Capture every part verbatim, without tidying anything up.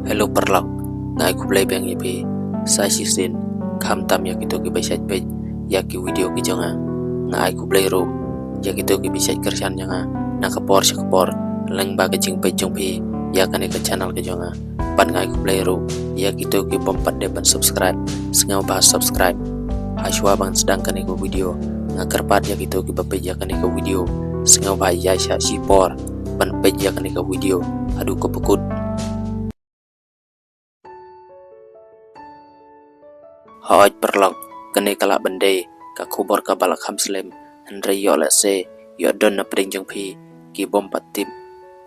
Hello paralok, nga ai khublei biang ïa phi sa shisien, khamtam ïa kito kiba shait peit ïa ki video ki jong nga. Nga ai khublei ruh ïa kito kiba shait kyrshan ïa nga na ka por sha ka por lyngba ka jingpeit jong phi ïa kane ka channel ka jong nga. Bad nga ai khublei ruh ïa kito ki bym pat dep ban subscribe, sngewbha subscribe. Hashwa ban sdang kane ka video, nga kyrpad ïa kito kiba peit ïa kane ka video, sngewbha ïaishah shipor ban peit ïa kane ka video haduh kaba kut. Hooid paralok, kane ka lah ban dei ka khubor kaba la kham slem, hynrei ïoh lehse ïoh don na pdeng jong phi ki bym pat tip.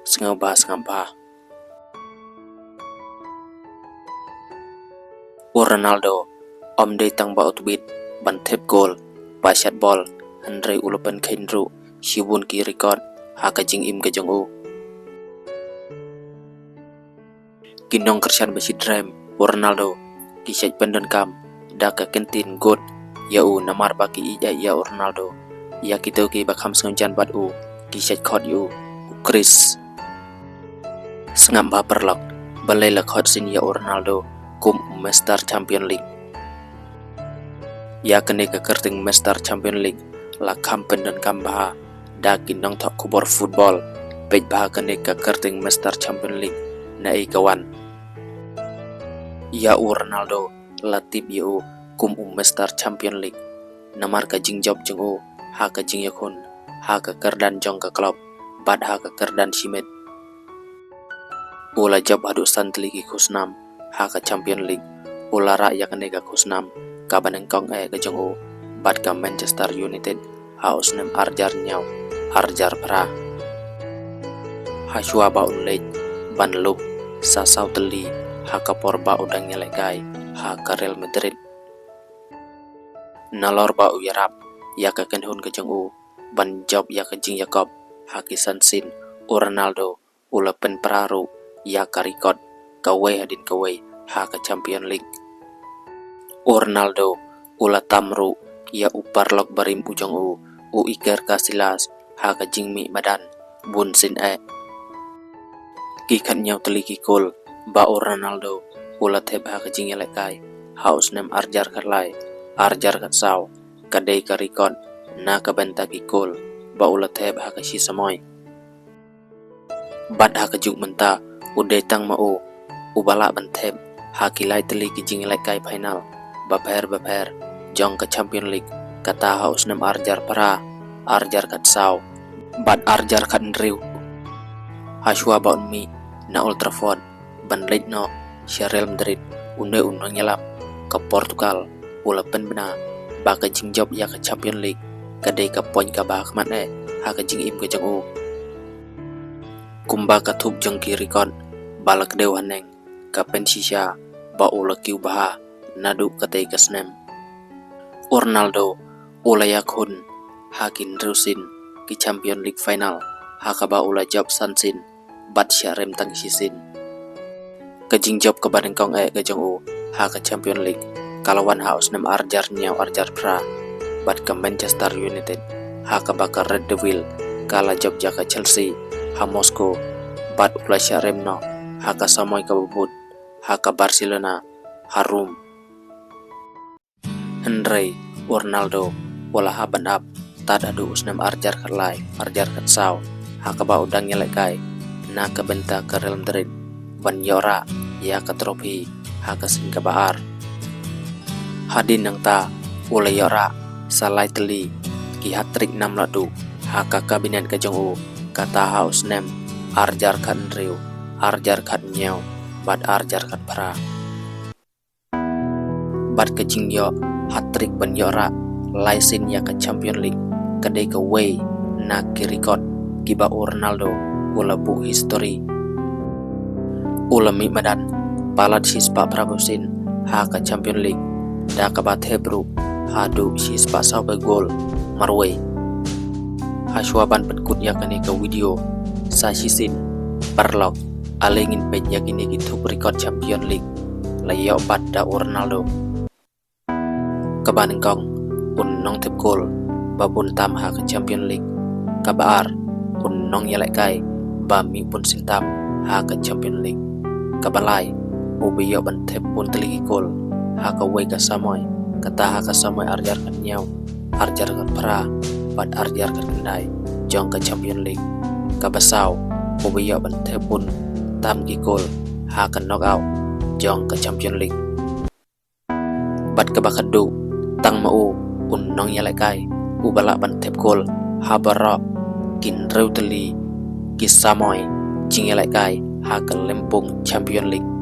Sngewbha sngap bha. U Ronaldo ym dei tang ba u tbit ban thep gol, ba shot bol, hynrei u la pynkheiñ ruh shibun ki record ha ka jingim ka jong u. Ki nongkyrshan ba shit rem u Ronaldo ki shait pyndonkam da ka kyntien goat ïa u, namar ba ki ïeit ïa u Ronaldo. Ïa kito kiba kham sngewjan bad u ki shait khot ïa u, u Chris. Sngap bha paralok, balei la khot sien ïa u Ronaldo kum u Mister Champion League. Ïa kane ka kyrteng Mister Champion League la kham pyndonkam bha da ki nongthoh khubor football. Peit bha kane ka kyrteng Mister Champion League naei ka wan. Ïa u Ronaldo la tip ïa u kum u Mister Champion League namar ka jingjop jong u ha ka jingïakhun ha ka kyrdan jong ka club bad ha ka kyrdan shimet. U la jop haduh san tylli ki khusnam ha ka Champion League. U la rah ïa kane ka khusnam kaba nyngkong eh ka jong u bad ka Manchester United ha u snem arhajar hynñiew arhajar phra. Hashwa ba un leit ban lup sa saw tylli ha ka por ba u dang ïalehkai ha ka Real Madrid. Nalor ba u ïarap ïa ka kynhun ka jong u ban jop ïa ka jingïakop ha ki san sien, u Ronaldo u la pynpra ruh ïa ka record kawei hadien kawei ha ka Champion League. U Ronaldo u la tam ruh ïa u paralok barim u jong u, u Iker Casillas, ha ka jingmih madan bun sien eh. Ki khathynñiew tylli ki kol ba u Ronaldo u la thep ha ka jingïalehkai ha u snem arhajar khatlai arhajar khatsaw ka dei ka record na ka bynta ki kol ba u la thep ha ka shi samoi. Bad ha ka juk mynta u dei tang ma u uba lah ban thep ha ki lai tylli ki jingïalehkai final bapher bapher jong ka Champion League, kata ha u snem arhajar phra, arhajar khatsaw bad arhajar khathynriew. Hashwa ba un mih na Old Trafford ban leit noh sha Real Madrid, une u nongïalam ka Portugal u la pynbna ba ka jingjop ïa ka Champion League ka dei ka point kaba hakhmat eh ha ka jingim ka jong u. Kumba ka thup jong ki record ba la kdew haneng, ka pynshisha ba u la kiew bha naduh katei ka snem. U Ronaldo u la ïakhun ha ki hynriew sien ki Champion League final ha kaba u la jop san sien bad shah rem tang shisien. Ka jingjop kaba nyngkong eh ka jong u ha ka Champion League ka la wan ha u snem arhajar hynñiew arhajar phra bad ka Manchester United, ha kaba ka Red Devil ka la jop ïa ka Chelsea ha Moscow bad u la shah rem noh ha ka samoi kaba bud ha ka Barcelona ha Rome. Hynrei u Ronaldo u la hap ban ap tad haduh u snem arhajar khatlai arhajar khatsaw ha kaba u dang ïalehkai na ka bynta ka Real Madrid ban ïoh rah ïa ka trophy ha ka sien kaba ar. Hadien nangta u la ïoh rah sa lai tylli ki hat-trick nam lahduh ha ka cabinet ka jong u, kata ha u snem arhajar khathynriew, arhajar khathynñiew bad arhajar khatphra. Bad ka jingïoh hat-trick ban ïoh rah lai sien ïa ka Champion League ka dei kawei na ki record kiba u Ronaldo u la buh history. U la mih madan palat shispah phraphew sien ha ka Champion League, da kaba thep ruh haduh shispah sawphew gol marwei. Hashwa ban pynkut ïa kane ka video sa shisien, paralok, ale ngin peit ïa kine ki thup record Champion League la ïoh bat da u Ronaldo. Kaba nyngkong, u nongthep gol ba bun tam ha ka Champion League. Kaba ar, u nongïalehkai ba mih bun sien tam ha ka Champion League. Kaba lai, uba ïoh ban thep bun tylli ki kol ha kawei ka samoi, kata ha ka samoi ar hajar khathynñiew, ar hajar khatphra bad ar hajar khatkhyndai jong ka Champion League. Kaba saw, uba ïoh ban thep bun tam ki kol ha ka knockout jong ka Champion League. Bad kaba khadduh, tang ma u, u nongïalehkai uba lah ban thep kol ha baroh ki hynriew tylli ki samoi jingïalehkai ha ka lympung Champion League.